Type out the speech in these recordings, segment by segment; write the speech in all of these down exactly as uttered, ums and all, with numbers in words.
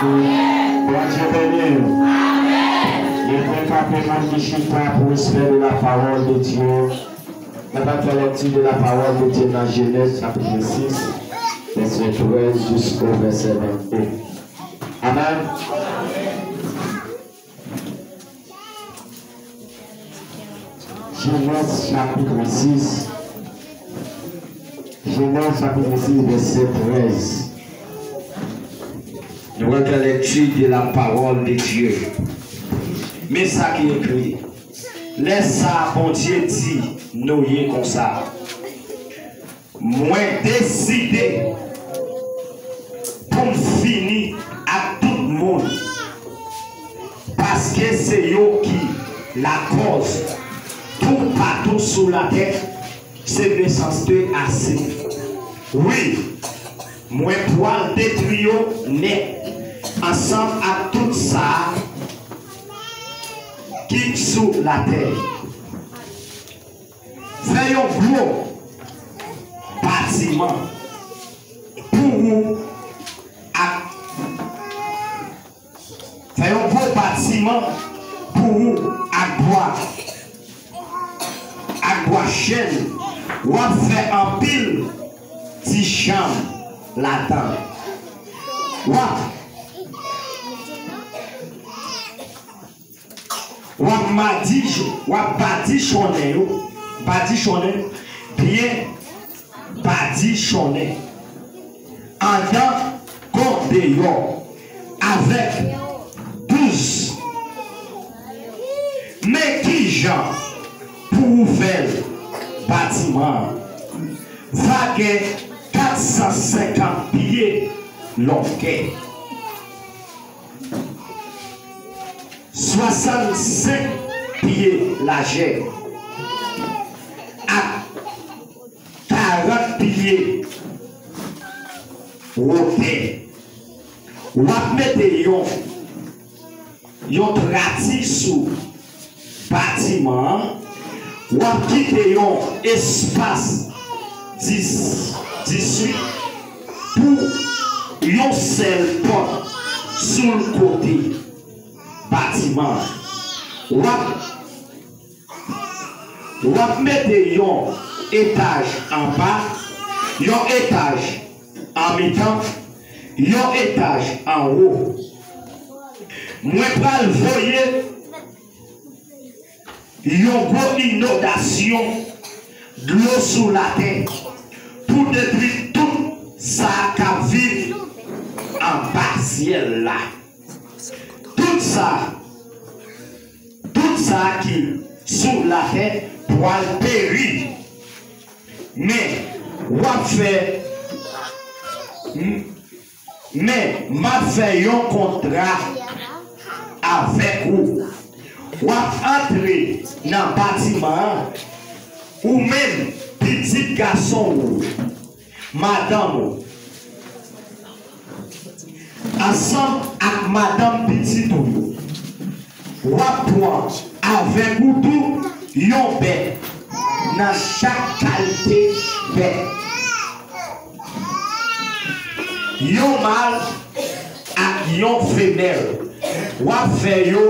Bondye beni w. Nou pral kanpe, moun ki chita, pou respè de la parole de Dieu. Nou pral fè lecture de la parole de Dieu nan Genèse chapitre six, verset treize jusqu'au verset vingt-deux. Amen. Genèse chapitre six. Genèse chapitre six, verset treize. Nou pral fè lecture de la parole de Dieu. Men sa ki ekri. Lè sa a, Bondye di Noye konsa, mwen deside pou m fini ak tout moun, paske se yo ki lakòz toupatou sou latè, se mesanste ase. Wi, mwen pral detwi yo nèt, ansanm ak tout sa ki sou latè. Fè yon gwo batiman pou ou ak, fè yon gwo batiman pou ou ak bwa, ak bwa chèn. W ap fè anpil ti chanm ladan. W ap W ap madi-, w ap badichonnen yo, badichonnen, byen badichonnen, anndan kon deyò, avèk douz. Men kijan pou ou fè l, batiman an va gen kat san senkant pye longè, swasannsenk pye lajè ak karant pye wotè. W ap mete yon, yon trati sou batiman an. W ap kite yon espas dis-, diswit pou yon sèl pòt sou l kote batiman an. W ap, w ap mete yon etaj anba, yon etaj an mitan, yon etaj anwo. Mwen pral voye yon gwo inondasyon dlo sou latè pou detwi tout sa k ap viv anba syèl la. Tout sa, tout sa ki sou latè pral peri. Men, w ap fè, m-, men, m ap fè yon kontra avèk ou. W ap antre nan batiman an, ou menm, pitit gason ou, madanm ou, ansanm ak madanm pitit ou yo. W ap pran avèk ou tou yon bèt nan chak kalite bèt, yon mal ak yon femèl. W ap fè yo,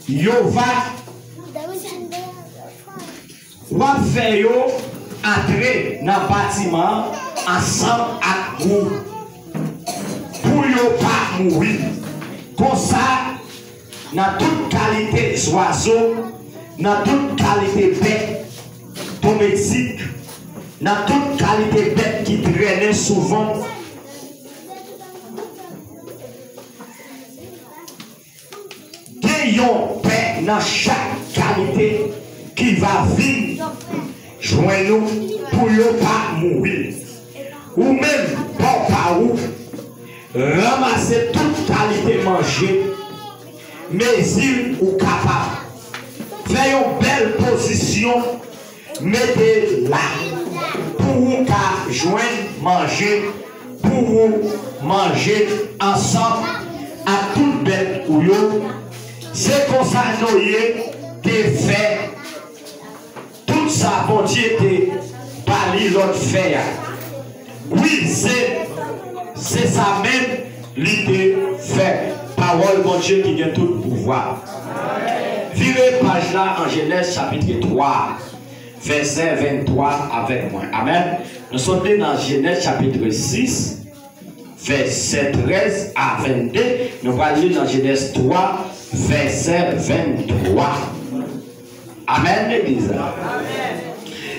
yo va W ap fè yo antre nan batiman an ansanm ak ou pou yo pa mouri. Konsa, nan tout kalite zwazo, nan tout kalite bèt domestik, nan tout kalite bèt ki trennen sou vant, gen yon bèt nan chak kalite ki va vin jwenn ou pou yo pa mouri. Ou menm, bò pa ou, ranmase tout kalite manje, mezi ou kapab. Fè yon bèl pozisyon mete la pou ou ka jwenn manje, pou ou manje ansanm ak tout bèt ou yo. Se konsa Noye te fè tout sa Bondye te ba li lòd fè a. Wi, se, se sa menm li te fè. Pawòl Bondye ki gen tout pouvwa. Vire paj la an Jenèz chapit twa, vèsè venntwa avèk mwen. Amèn. Nou sot li nan Jenèz chapit sis, vèsè trèz a vennde. Nou pral li nan Jenèz twa, vèsè venntwa. Amèn, legliz la.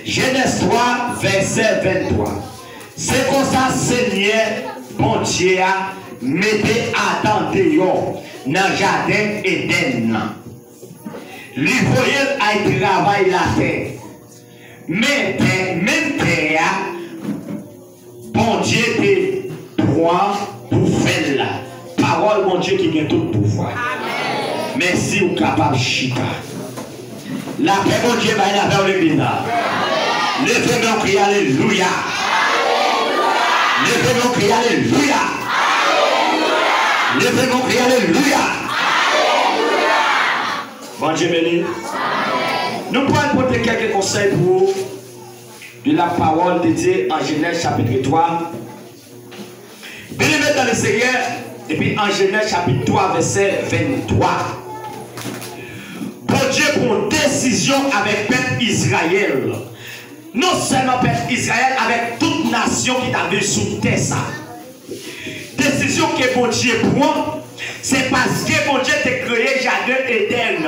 Jenèz twa, vèsè venntwa. Se konsa Senyè Bondye a mete Adan deyò nan jaden Edenn nan. Li voye l al travay latè. Men tè, menm tè a, Bondye te pran pou fè l la. Pawòl Bondye ki gen tout pouvwa. Mèsi, ou kapab chita. Lapè Bondye bay lapè w, legliz la. Leve men w, kriye alelouya. Leve men w, kriye alelouya. Leve men w, kriye alelouya. Bondye beni. Nou pral pote kèk konsèy pou ou de la pawòl de Dye an Jenèz chapit twa. Byeneme dan le Senyè, epi an Jenèz chapit twa, vèsè venntwa. Bondye pran yon desizyon avèk pèp Izrayèl. Non sèlman pèp Izrayèl, avèk tout nasyon ki t ap viv sou tè sa. Desizyon ke Bondye pran, se paske Bondye te kreye jaden Edenn.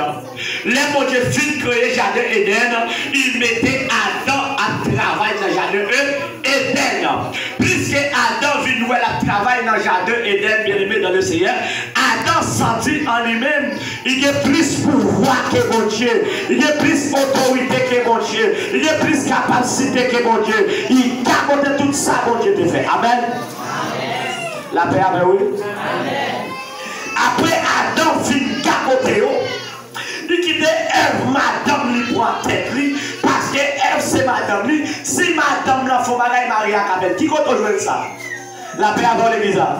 Lè Bondye fin kreye jaden Edenn, li mete Adan ap travay nan jaden E-, Edenn. Pliske Adan vin wè l ap travay nan jaden Edenn, byeneme dan le Senyè, Adan santi an li menm, li gen plis pouvwa ke Bondye, li gen plis otorite ke Bondye, li gen plis kapasite ke Bondye, li gagote tout sa Bondye te fè. Amèn. Lapè avè w, wi. Apre Adan fin gagote yo, li kite Èv, madanm li, pran tèt li, paske Èv se madanm li. Si madanm lan fè yon bagay, mari a ka fè l. Ki kote w jwenn sa? Lapè avè w, legliz la.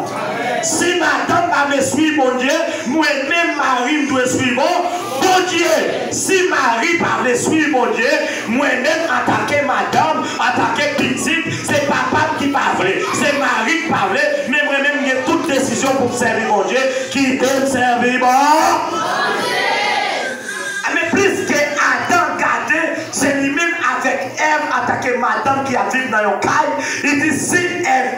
Si madanm pa vle swiv Bondye, mwen menm mari m dwe swiv Bondye. Si mari pa vle swiv Bondye, mwen menm antanke madanm, antanke pitit, se papa m ki pa vle, se mari k pa vle, men mwen menm m gen tout desizyon pou m sèvi Bondye, kite m sèvi Bondye. Men plis ke Adan gade, se li menm avèk Èv antanke madanm ki ap viv nan yon kay, li di si Èv